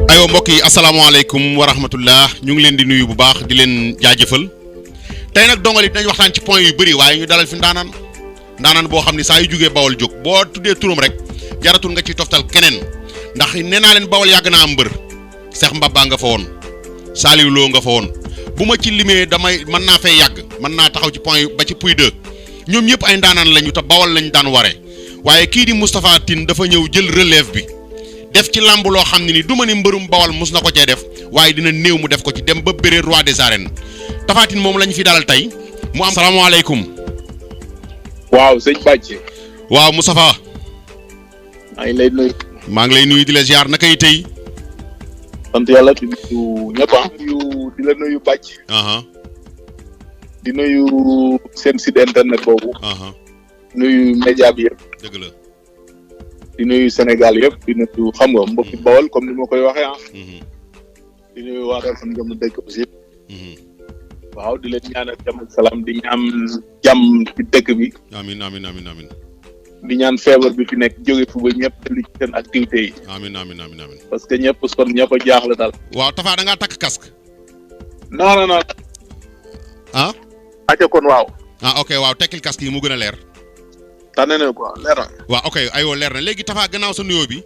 aywa mbokk yi asalaamaaleykum wa rahmatullah ñu ngi leen di nuyu bu baax di leen jaajëfal tey nag dongal yi dinañ waxtaan ci point yu bëri waaye ñu dalal fi ndaanaan boo xam ni saa yu jógee Bawol jóg boo tuddee turam rek jaratul nga ciy toftal keneen ndax nee naa leen Bawol yàgg naa am mbër Cheikh Mbaba nga fa woon Saliou Lo nga fa woon bu ma ci limee mën naa fay yàgg mën naa taxaw ci point ba ci puy 2 ñoom ñëpp ay ndaanaan lañu te Bawol lañu daan waree waaye kii di Moustapha Tine dafa ñëw jël relève bi def ci lamb loo xam ne ni du ma ni mbërum Bawol mus na ko cee def waaye dina néew mu def ko ci dem ba bëre roi des arènes Tapha Tine moom lañu fi dalal tey mu am salaamaaleykum. waaw sëñ Bàcc. waaw Moustapha. maa ngi lay nuyu. maa ngi lay nuyu di la ziar naka yi tey. sant yàlla di nuyu ñëpp di la nuyu Bàcc. di nuyu seen site internet boobu. nuyu média bi yëpp. dëgg la. di nuyu Sénégal yëpp di nuyu xam nga mbokki Bawol comme ni ma koy waxee di nuyu waa Refane Ngëm dëkk aussi. waaw di leen ñaanal jàmm ak salaam di ñaan jàmm ci dëkk bi. amiin amiin amiin amiin. di ñaan feebar bi fi nekk jóge fu ba ñëpp li ci seen activités yi. amiin amiin amiin amiin. parce que ñëpp son ñëpp a jaaxle daal. waaw Tapha da ngaa takk casque. non. ah. aca kon waaw. ah ok waaw tekkil casque yi mu gën a leer. tànne na quoi leer na. waaw ok aywa leer na léegi Tapha gannaaw sa nuyoo bi.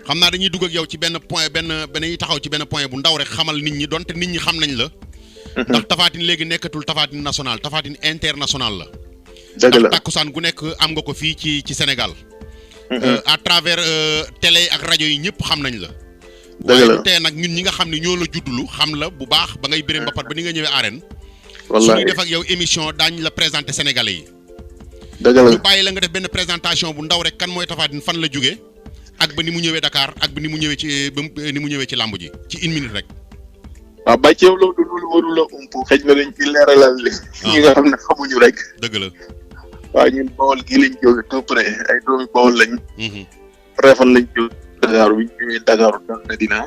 xam naa dañuy dugg ak yow ci benn point dañuy taxaw ci benn point bu ndaw rek xamal nit ñi donte nit ñi xam nañ la. ndax Tapha Tine léegi nekkatul Tapha Tine national Tapha Tine international la. dëgg la ndax takkusaan gu nekk am nga ko fii ci Sénégal. à travers télé ak rajo yi ñëpp xam nañ la. dëgg la waaye tey nag ñun ñi nga xam ne ñoo la juddulu xam la bu baax ba ngay bëree mbapat ba ni nga ñëwee arène. wallaahi su ñuy def ak yow émission daañu la présenter Sénégalais yi. dëgg la ñu bàyyi la nga def benn présentation bu ndaw rek kan mooy Tapha Tine fan la jógee ak ba ni mu ñëwee Dakar ak ba ni mu ñëwee ci làmb ji ci 1 minute rek. waaw bàcc yow loolu warul la ump xëj na dañ ci leeralal li ñi nga xam ne xamuñu rek. dëgg la. waaw ñun Bawol gii lañ jóge tout près ay doomi Bawol lañ. Refane lañ jóge Dakar bi ñu ñëwee Dakar daan na dina.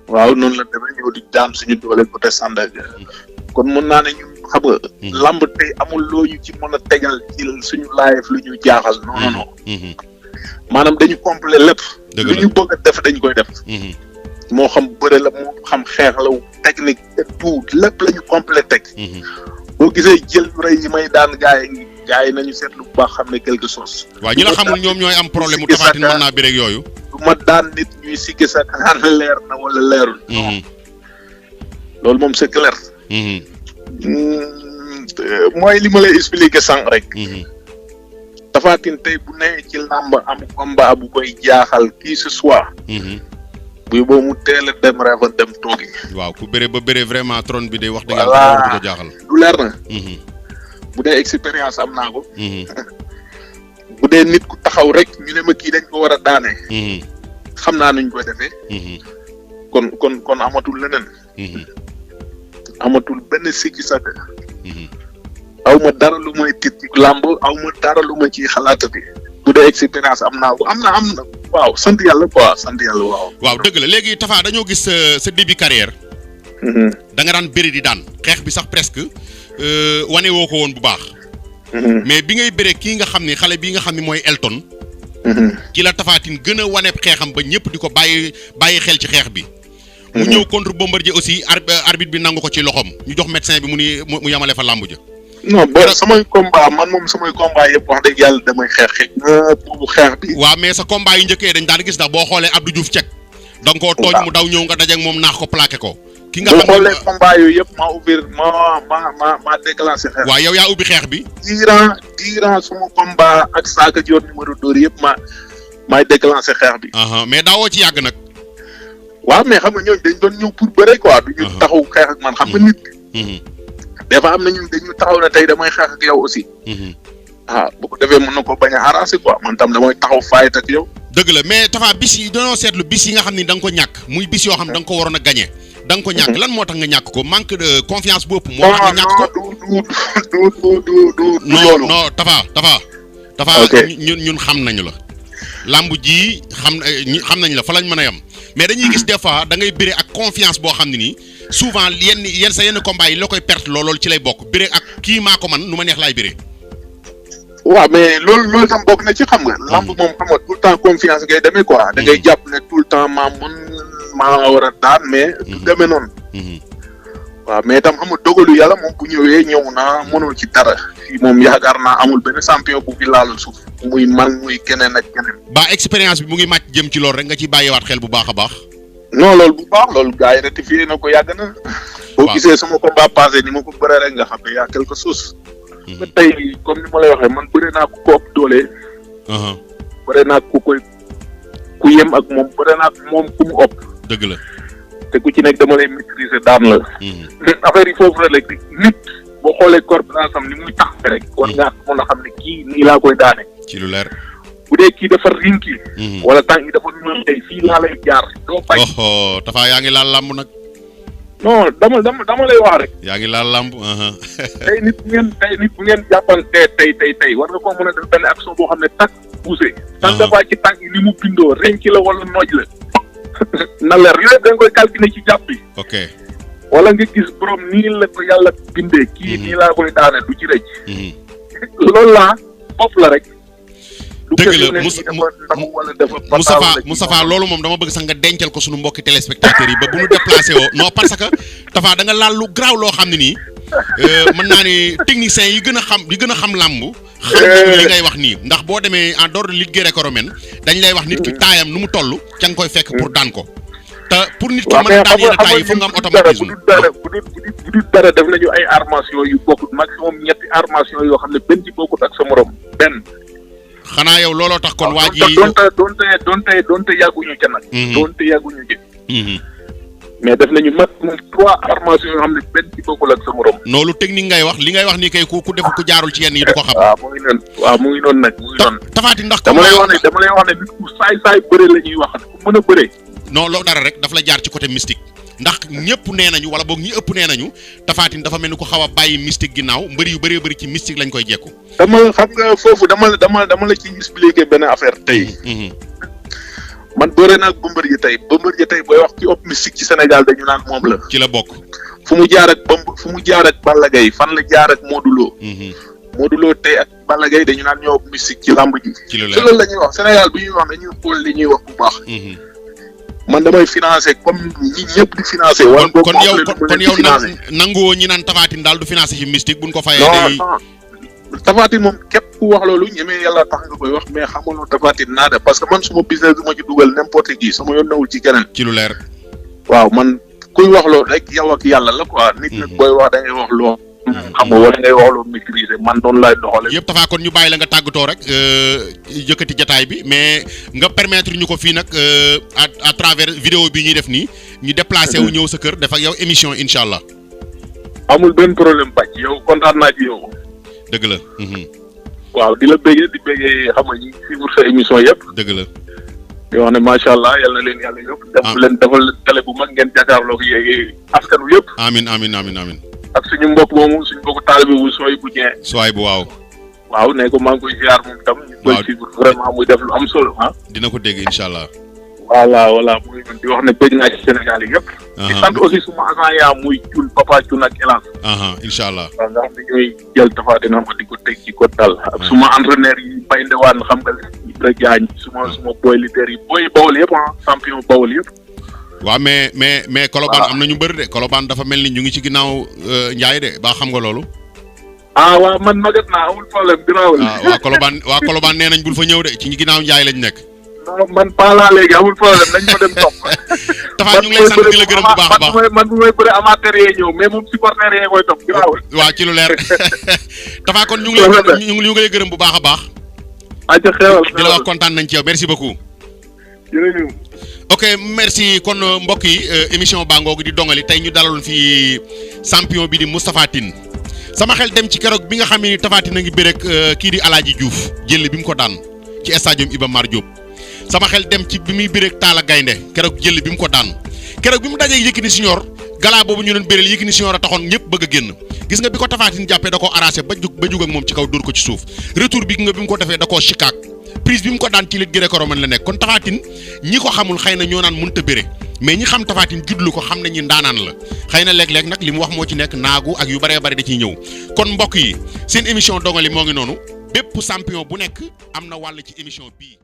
waaw noonu la demee ñëw di daan suñu doole côté Sandaga. kon mën naa ne ñun xam nga. lamb tey amul loo ñu ci mën a tegal ci suñu live lu ñu jaaxal. non. maanaam dañu complet lépp. dëgg lu ñu bëgg a def dañ koy def. moo xam bëre la moo xam xeex la technique et tout lépp la ñu complété. boo gisee jël yu rëy yi may daan gars yi nañu seetlu bu baax xam ne quelque chose. waaw ñi la xamul ñoom ñooy am problème mu Tapha Tine mën naa bëre ak yooyu. du ma daan nit ñuy sikki sa naan leer na wala leerul. loolu moom c'est clair. mooy li ma lay expliquer sànq rek. Tapha Tine tey bu nee ci làmb am combat bu koy jaaxal qui ce soit. buy boo mu teel a dem Refane dem toogi. waaw ku bëre ba bëre vraiment trône bi day wax dëgg yàlla du ko jaaxal. du leer na. bu dee expérience am naa ko. bu dee nit ku taxaw rek ñu ne ma kii dañ ko war a daane. xam naa nuñ koy defee. kon amatul leneen. amatul benn sikki sàkk. aw ma dara lu may tiit ci làmb aw ma dara lu ma ciy xalaatati. bu dee expérience am naa ko am na waaw sant yàlla quoi sant yàlla waaw. waaw dëgg la léegi Tapha dañoo gis sa début carrière. da nga daan bëri di daan xeex bi sax presque wane woo ko woon bu baax. mais bi ngay bëree kii nga xam ne xale bii nga xam ne mooy Elton. ci la Tapha Tine gën a wane xeexam ba ñëpp di ko bàyyi xel ci xeex bi. mu ñëw contre Bombardier aussi arbitre bi nangu ko ci loxoom ñu jox médecin bi mu yamale fa làmb ja. non boo samay combat man moom samay combat yëpp wax dëgg yàlla damay xeex boobu xeex bi. waaw mais sa combat yu njëkkee dañ daan gis ndax boo xoolee Abdou Diouf cek da nga koo tooñ mu daw ñëw nga dajeeg moom naax ko plaqué ko. ki nga xam ne boo xoolee combat yooyu yëpp maa ubbi maa déclenché xeex. waaw yow yaa ubbi xeex bi. diiran suma combat ak Saaka Dior numéro 2 yëpp maay déclenché xeex bi. mais daawoo ci yàgg nag. waaw mais xam nga ñooñu dañ doon ñëw pour bëre quoi. du ñu taxaw xeex ak man xam nga nit. des fois am na ñun dañu taxaw ne tey damay xeex ak yow aussi. bu ko defee mën na ko bañ a arrangé quoi man tam damay taxaw fight ak yow. dëgg la mais Tapha bis yi dañoo seetlu bis yi nga xam ni da nga ko ñàkk muy bis yoo xam ne da nga ko waroon a gagné. da nga ko ñàkk lan moo tax nga ñàkk ko manque de confiance bopp moo tax nga ñàkk ko. du loolu non Tapha ñun xam nañu la. lamb ji xam nañ la fa lañ mën a yem mais dañuy gis des fois da ngay bëre ak confiance boo xam ne nii souvent yenn combat yi la koy perte loolu ci lay bokk bëre ak kii maa ko man nu ma neex laay bëre. waaw mais loolu tam bokk na ci xam nga. lamb moom xam nga tout le temps confiance ngay demee quoi. da ngay jàpp ne tout le temps maa war a daan mais. du demee noonu. waaw mais itam xam nga dogalu yàlla moom bu ñëw naa mënul ci dara fii moom yaakaar naa amul benn champion bu fi laalul suuf muy man muy keneen ak keneen. ba expérience bi mu ngi màcc jëm ci loolu rek nga ci bàyyiwaat xel bu baax a baax. non loolu bu baax loolu gars yi ratifié na ko yàgg na. boo gisee sama combat passé ni ma ko bëree rek nga xam ne yaa quelque chose. ba tey comme ni ma lay waxee man bëre naa ko ëpp doole. bëre naa ku yem ak moom bëre naa moom ku mu ëpp. dëgg la. te ku ci nekk dama lay maîtriser daan la. affaire yi foofu rek nit boo xoolee corpulence am ni muy tax rek. war ngaa mën a xam ne kii nii laa koy daane. ci lu leer. bu dee kii dafa rinki. wala tànk yi dafa ñëw tey fii laa lay jaar. doo bañ Tafa yaa ngi laal làmb nag. non dama lay wax rek. yaa ngi laal làmb. tey nit bu ngeen jàppante tey war nga koo mën a def benn action boo xam ne tànk poussé. tant dafa ci tànk yi ni mu bindoo rinki la wala nooj la. na leer yooyu da nga koy calculer ci jàpp bi. ok. wala nga gis borom nii la ko yàlla bindee. kii nii laa koy daane du ci rëcc. loolu laa bopp la rek. dëgg la Moustapha loolu moom dama bëgg sax nga dencal ko sunu mbokki téléspectateurs yi ba bu ñu déplacé woo non parce que Tafa da nga laal lu garaaw loo xam ne nii mën naa ne techniciens yi gën a xam làmb xam nañu li ngay wax nii ndax boo demee en dehors de lutte gréco-romaine dañ lay wax nit ki taayam nu mu toll ca nga koy fekk pour daan ko te pour nit ki mën a daan yenn taay yi foog nga am automatisme. bu dul dara def nañu ay armation yu bokkut maximum ñetti armation yoo xam ne benn ci bokkut ak sa morom benn. xanaa yow looloo tax kon waa ji doonte yàgguñu ca nag. doonte yàgguñu ci. mais def nañu maximum 3 armations yoo xam ne benn ci bokkul ak sa morom. noonu technique ngay wax li ngay wax nii kay ku def ku jaarul ci yenn yi du ko xam. waaw mu ngi noonu nag mu ngi noonu. Tafaati ndax dama lay wax ne nit ku saay bëre la ñuy wax ku mën a bëre. non loolu dara rek daf la jaar ci côté mystique ndax ñëpp nee nañu wala boog ñi ëpp nee nañu Tafatin dafa mel ni ko xaw a bàyyi mystique ginnaaw mbëri yu bëree bëri ci mystique lañ koy jekku. xam nga foofu dama la ci expliquer benn affaire tey. man bëre naa ak Bombardier tey booy wax ci ëpp mystique ci Sénégal dañu naan moom la. ci la bokk. fu mu jaar ak Balla Gaye fan la jaar ak Modou Lo. Modou Lo tey ak Balla Gaye dañu naan ñoo ëpp mystique ci làmb ji. ci loolu la ñuy wax Sénégal bi ñuy wax dañuy xool li ñuy wax bu baax. man damay financé comme ñi ñëpp di financé. wala kon yow nanguwoo ñi naan Tafatin daal du financé ci mystique buñ ko fayee. non Tafatin moom képp ku wax loolu ñemee yàlla tax nga koy wax mais xamaloo Tafatin naada parce que man suma business du ma ci dugal n'importe qui sama yoon newul ci keneen. ci lu leer. waaw man kuy wax loolu rek yow ak yàlla la quoi. nit nag booy wax da ngay wax loo. xam nga wala ngay wax loo maîtriser man doon laay doxalee. yëpp Tafa kon ñu bàyyi la nga tàggatoo rek yëkkati jataay bi mais nga permettre ñu ko fii nag à travers vidéo bi ñuy def nii ñu déplacé wu ñëw sa kër def ak yow émission incha allah. amul benn problème bàcc yow kontaan naa ci yow. dëgg la. waaw di la bëggee xam nga ñi suivre sa émission yëpp. dëgg la. yoo xam ne macha allah yal na leen yàlla yëpp. defal télé bu mag ngeen jàkkaarloo ko yeegi askan wi yëpp. amiin. ak suñu mbokk moomu suñu mbokk taalibe bu sooy bu ñëwee. sooy bu waaw. waaw ne ko maa ngi koy ziar moom tam. waaw ñu koy suivre vraiment muy def lu am solo ah. dina ko dégg incha allah. voilà muy di wax ne bëgg naa ci Sénégal yi yëpp. di sant aussi suma agent yaa muy Thioune Papa Thioune ak Elan. incha allah. waaw nga xam ne ñooy jël Tafatin xam nga di ko teg ci ko dal. ak suma entraîneur yi Baye Ndewaan xam nga Ibra Diagne suma boy leader yi boy Bawol yëpp champion Bawol yëpp. waaw mais Colobane am na ñu bëri de Colobane dafa mel ni ñu ngi ci ginnaaw Ndiaye de ba xam nga loolu. waaw man magat naa amul problème garaawul. waa Colobane nee nañ bul fa ñëw de ci ginnaaw Ndiaye lañ nekk. non man pas laa léegi amul problème nañ ko dem topp. Tafa ñu ngi lay sant di la gërëm bu baax a baax man bu may bëre amateur yee ñëw mais moom supporter yee koy topp garaawul. waaw ci lu leer Tafa kon ñu ngi lay gërëm bu baax a baax. ayca xewal di la wax kontaan nañ ci yow merci beaucoup. jërëjëf. ok merci kon mbokk yi émission baa ngoogu di dongali tey ñu dalaloon fii champion bi di Moustapha Tine sama xel dem ci keroog bi nga xam ne Tapha Tine a ngi bëreeg kii di Alaaji Diouf jël bi mu ko daan ci stadium Iba Mar Diop sama xel dem ci bi muy bëreeg Talla Gaynde keroog jël bi mu ko daan keroog bi mu dajee Yékini Senior galaa boobu ñu doon bëreel Yékini Senior a taxoon ñëpp bëgg a génn gis nga bi ko Tapha Tine jàppee da koo arraché ba jug ak moom ci kaw dóor ko ci suuf retour bi nga bi mu ko defee da koo chikaak prise bi mu ko daan ci lutte gréco-romaine la nekk kon Tapha Tine ñi ko xamul xëy na ñoo naan mënut a bëre mais ñi xam Tapha Tine judlu ko xam nañu ndaanaan la xëy na léeg-léeg nag li mu wax moo ci nekk naagu ak yu bëree bëri da ciy ñëw kon mbokk yi seen émission dongali moo ngi noonu bépp champion bu nekk am na wàll ci émission bii